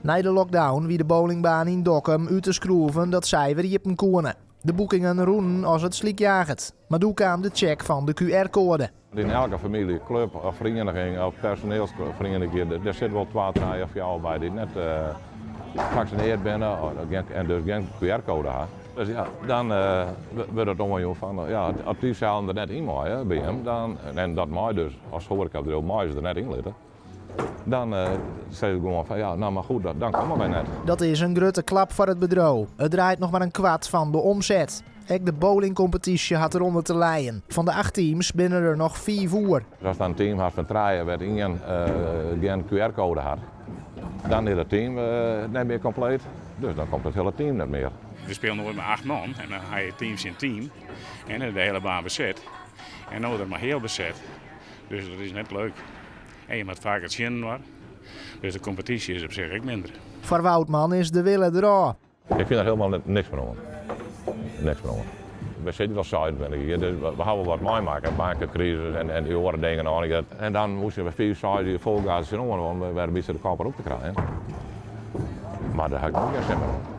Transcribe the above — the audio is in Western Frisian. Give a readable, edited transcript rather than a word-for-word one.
Nei de lockdown wie de bowlingbaan yn Dokkum út de skroeven dat sy wer iepen koene. De boekingen rûnen as it slykjaget. Mar doe kaam de check fan de QR-koade. Yn elke famylje, klup of ferieniging of personeelsferiening, dêr sit wol twa, trije of fjouwer by dy't net faksinearre binne en dus gjin QR-koade ha. Dus ja, dan wurdt it oanjûn fan ja, as dy sellen der net yn meie by him, dan, en dat mei dus as hoarekabedriuw meie se der net yn litte, dan sizze se gewoan fan ja, no mar goed, dan komme wy net. Dat is in grutte klap foar it bedriuw. It draait noch mar in kwart fan de omset. Ek de bowlingkompetysje hat derûnder te lijen. Fan de acht teams binne der noch fiif oer. Dus ast dan in team hast fan trije wêr't ien gjin QR-koade hat, dan is dat team net mear kompleet. Dus dan komt it hiele team net mear. We spelen noait mei acht man en dan ha je team tsjin team en dan is de hiele baan beset. En no is er mar heal beset. Dus dat is net leuk. En je moat faker tsjin inoar. Dus de kompetysje is op sich ek minder. Foar Woudman is de wille derôf. Ik fyn der hielendal niks mear oan. Niks mear oan. We sitte al 26 jier, dus we hawwe wol wat meimakke. Bankekrisis en dy oare dingen. En dan moasten we fiif, seis jier fol gas tsjinoan om wer in bytsje de kop derop te krijen. Mar dêr ha ik no gjin sin mear oan.